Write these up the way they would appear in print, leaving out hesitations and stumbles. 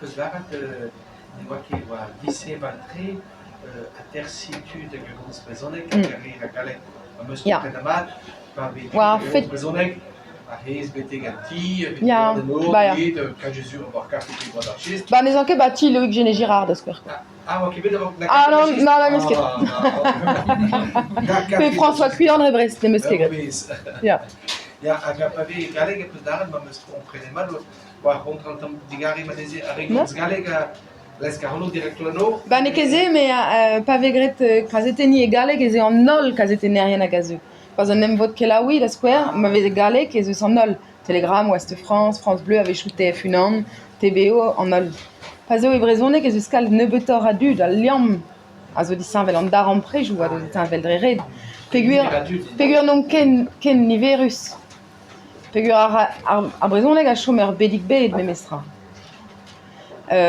Peus lâret ne oa ket war disheñvel-tre atersiñ tud hag a gomz brezhoneg hag ar re a galleg. Am eus komprenet mat pa vez tud a gomz brezhoneg a-rez betek an ti, betek an nor, kaje sur ober kafe pe boaz ar chistr. Ba n'ez an ket ba ti Loïc Genet-Girard da skouer. Ah, oa ket bet a-raok Ah non, non, n'em eus ket. Pe François Cuillandre e Brest, n'em eus ket graet. Ya. Ya, hag pa vez galleg e peus lâret, ma 'm eus komprenet mat, War c'hontrol tamm digarez marteze ar re gomz galleg a lesk ac'hano direktour an nor. Ba n'eo ket se, met pa vez graet kazetenniñ e galleg ez eo an holl kazetennerien hag a zeu. Pas un emvod kelaouiñ da skouer, ma vez e galleg ez eus an holl. Télégramme, Ouest France, France Bleu a-wechoù TF1, TBO, an holl. Pa zeu e brezhoneg ez eus kalz nebeutoc'h a dud, al liamm a zo disheñvel, an darempredoù a zo disheñvel dre ret. Peogwir peogwir n'omp ken ken niverus. Peogwir ar brezhoneg a chom ur bedig-bed memestra.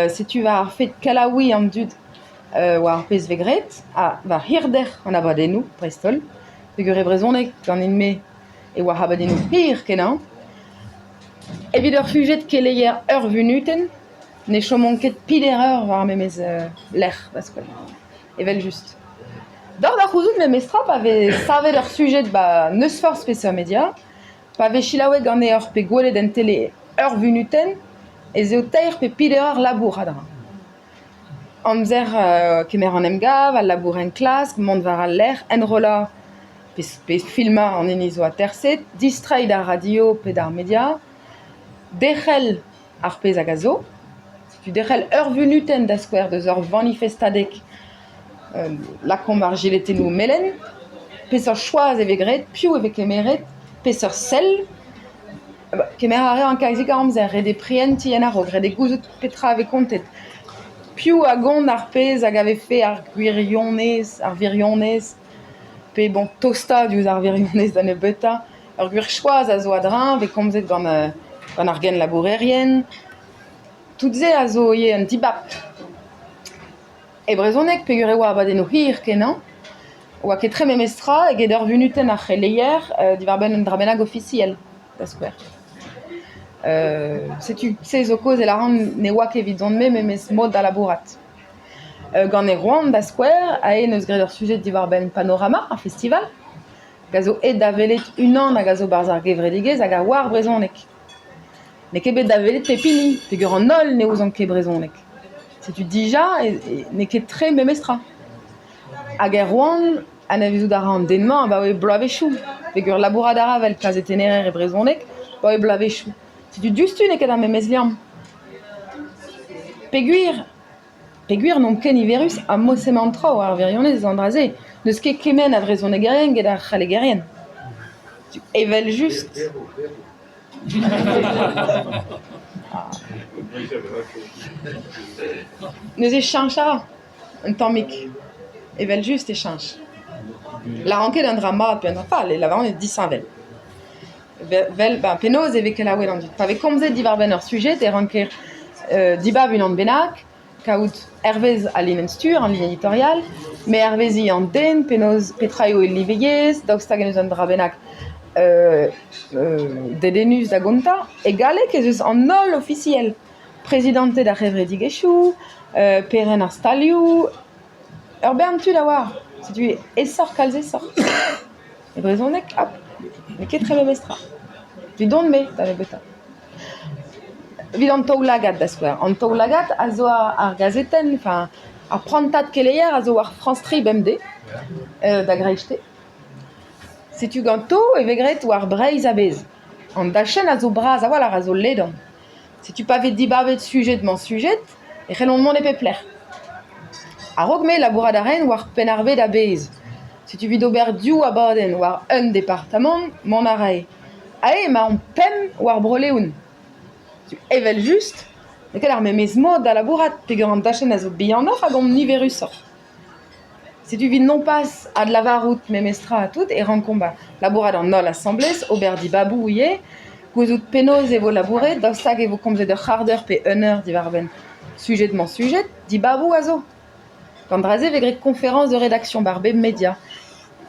Setu war ar fed kelaouiñ an dud war ar pezh 'vez graet ha war hirder an abadennoù dreist-holl peogwir e brezhoneg ganin-me e oa abadennoù hir-kenañ. Evit ur sujed keleier ur vunutenn ne chomont ket peder eur war ar memes lec'h da skouer evel-just. Deoc'h da c'houzout memestra pa vez savet ur sujed 'ba n'eus forzh peseurt media, pa vez selaouet ganeoc'h pe gwelet en tele ur vunutenn ez eo teir pe peder eur labour a-dra. Amzer kemer an emgav, al labour enklask, mont war al lec'h, enrollañ pe filmañ an hini zo aterset, distreiñ d'ar radio pe d'ar media, derc'hel ar pezh hag a zo. Setu derc'hel ur vunutenn da skouer deus ur vanifestadeg lakaomp ar jiletennoù melen. Peseurt choaz e vez graet, piv e vez kemeret, peseurt sell. Kemer a reer an kalzik a amzer, ret eo prientiñ en a-raok, ret eo gouzout petra a vez kontet. Piv a gont ar pezh hag a vefe ar gwirionez, ar wirionez, pe bon tostañ diouzh ar wirionez da nebeutañ. Ur gwir choaz a zo a-dreñv, 'vez komzet gant gant ar genlabourerien. Tout se a zo ivez un dibab. E brezhoneg peogwir e oa abadennoù hir-kenañ, 'oa ket tre memes tra eget ur vunutenn ar c'heleier diwar-benn un dra bennak ofisiel, da skouer. Setu se zo kaoz e lâran ne oa ket evidon-me memes mod da labourat. Gant Erwan, da skouer, aze 'neus graet ur sujed diwar-benn Panorama, ar festival. Hag a zo aet da welet unan hag a zo 'barzh ar gevredigezh hag a oar brezhoneg. N'eo ket bet da welet pep hini peogwir an holl ne ouzont ket brezhoneg. Setu dija n'eo ket tre memestra. Hag Erwan, anavezout a ra an den-mañ abaoe bloavezhioù peogwir labourat a ra evel kazetenner e brezhoneg abaoe bloavezhioù. Setu diouzhtu n'eo ket ar memes liamm. Peogwir Peogwir n'omp ket niverus ha mod-se emañ an traoù ar wirionez eus an dra-se. N'eus ket kement a vrezhonegerien get ar c'hallegerien. Evel-just. Neuze cheñch a ra un tammig. Evel-just e cheñch. Lâran ket un dra mat pe un dra fall, e lavaran eo disheñvel. Vel penaos e vez kelaouet an dud. Pa vez komzet diwar-benn ur sujed e ranker dibab unan bennak, kaout hervez al linenn-stur, an linenn editorial, met hervezi an den, penaos petra eo e live yezh, daoust hag en deus un dra bennak dedennus da gontañ. E galleg ez eus an holl ofisiel, prezidanted ar c'hevredigezhioù, perenn ar stalioù, ur bern tud a oar. Setu aesoc'h kalz aesoc'h. E brezhoneg, hop, n'eo ket tre memestra. Evidon-me da nebeutañ. Evit an taol-lagad da skouer. An taol-lagad a zo ar gazetenn, enfin ar prantad keleier a zo war France 3 bemdez da greisteiz. Setu ganto e vez graet war Breizh a-bezh. An dachenn a zo bras a-walc'h, a zo ledan. Setu pa vez dibabet sujed-mañ-sujed e c'hellont mont e pep lec'h. A-raok me labourat a raen war Penn-ar-Bed a-bezh. Setu evit ober div abadenn war un departamant mont a rae. Aze emaomp pemp war Bro-Leon. Evel-just n'eo ket ar memes mod da labourat peogwir an dachenn a zo bihanoc'h hag omp niverusoc'h. Setu evit nompas adlavarout memestra ha tout e rankomp labourat an holl asambles, ober dibaboù ivez, gouzout penaos e vo labouret, daoust hag e vo komzet ur c'hard eur pe un eur diwar-benn sujed-mañ-sujed, dibaboù a zo. Gant dra-se e vez graet conférence de rédaction 'bar bep media.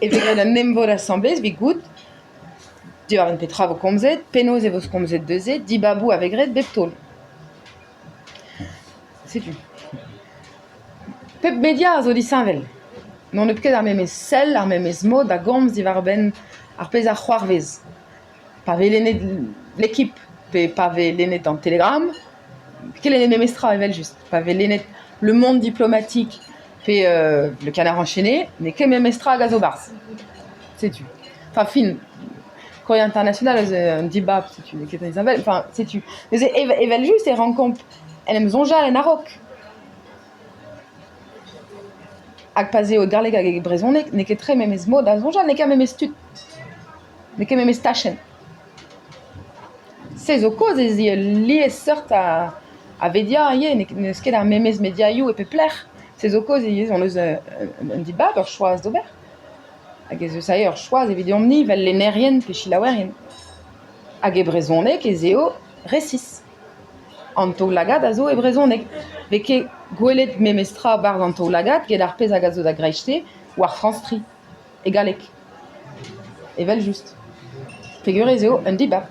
E vez graet un emvod asambles evit goût diwar-benn petra vo komzet, penaos e vo komzet deus se, dibaboù a vez graet bep taol. Setu. Pep media a zo disheñvel. N'hon eus ket ar memes sell, ar memes mod da gomz diwar-benn ar pezh a c'hoarvez. Pa vez lennet L'Équipe pe pa vez lennet an Télégramme, ket lennet memestra evel-just. Pa vez lennet Le Monde diplomatique pe Le Canard enchaîné, n'eo ket memestra hag a zo 'barzh. Setu. Enfin fin, Courrier International eus un dibab, setu, n'eo ket disheñvel. Enfin, setu. Neuze evel-just e rankomp en em soñjal en a-raok. Hag pa'z eo e galleg hag e brezhoneg n'eo ket tre memes mod da soñjal, n'eo ket ar memes tud, n'eo ket memes tachenn. Se zo kaoz ez eo liesseurt a vedia ivez, n'eus ket ar memes mediaioù e pep lec'h. Se zo kaoz ivez hon eus un dibab, ur choaz d'ober. Hag ez eus aze ur choaz evidomp-ni 'vel lennerien pe selaouerien. Hag e brezhoneg ez eo resis. An taol-lagad a zo e brezhoneg. Vez ket gwelet memes tra 'barzh an taol-lagad get ar pezh hag a zo da greisteiz war France 3 e galleg. Evel-just. Peogwir ez eo un dibab.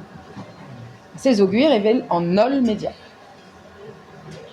Se zo gwir evel an holl media.